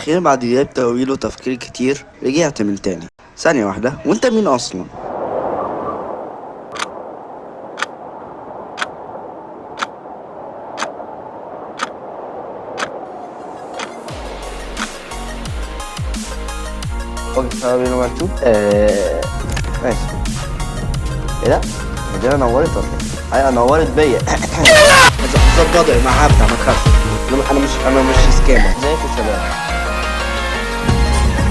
اخيرا بعد غياب طويل وتفكير كتير رجعت من تاني. ثانية واحدة، وانت مين اصلا؟ okay، ماشي. ايه ده؟ الدنيا نورت ولا ايه؟ ايوه نورت بيا. ظبط مع هفتح، ما تخافش. انا مش scammer. ازيكم يا شباب؟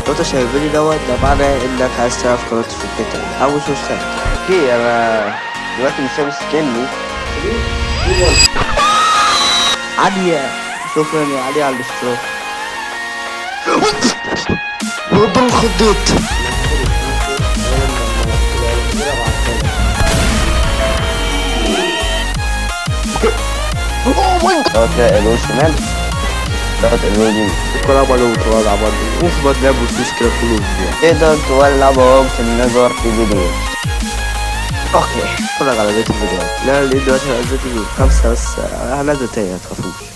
لو انت شايف الفيديو دوت، ده معناه انك عايز تعرف قناتي في الحتة او مش مشترك. okay، انا دلوقتي مش لابس skin. عليا شكرا يا علي على الاشتراك. ربنا خضيت. دوت كده الو شمال، دوت الو يمين. الكلام على وفضل لعب فلوس كده كل اسبوع. تقدر تولع بوابة النظر في فيديو. okay، اتفرج على بقية الفيديوهات. لا، لقيت دلوقتي نزلت فيديو 5 بس، هنزل تاني، ما تخافوش.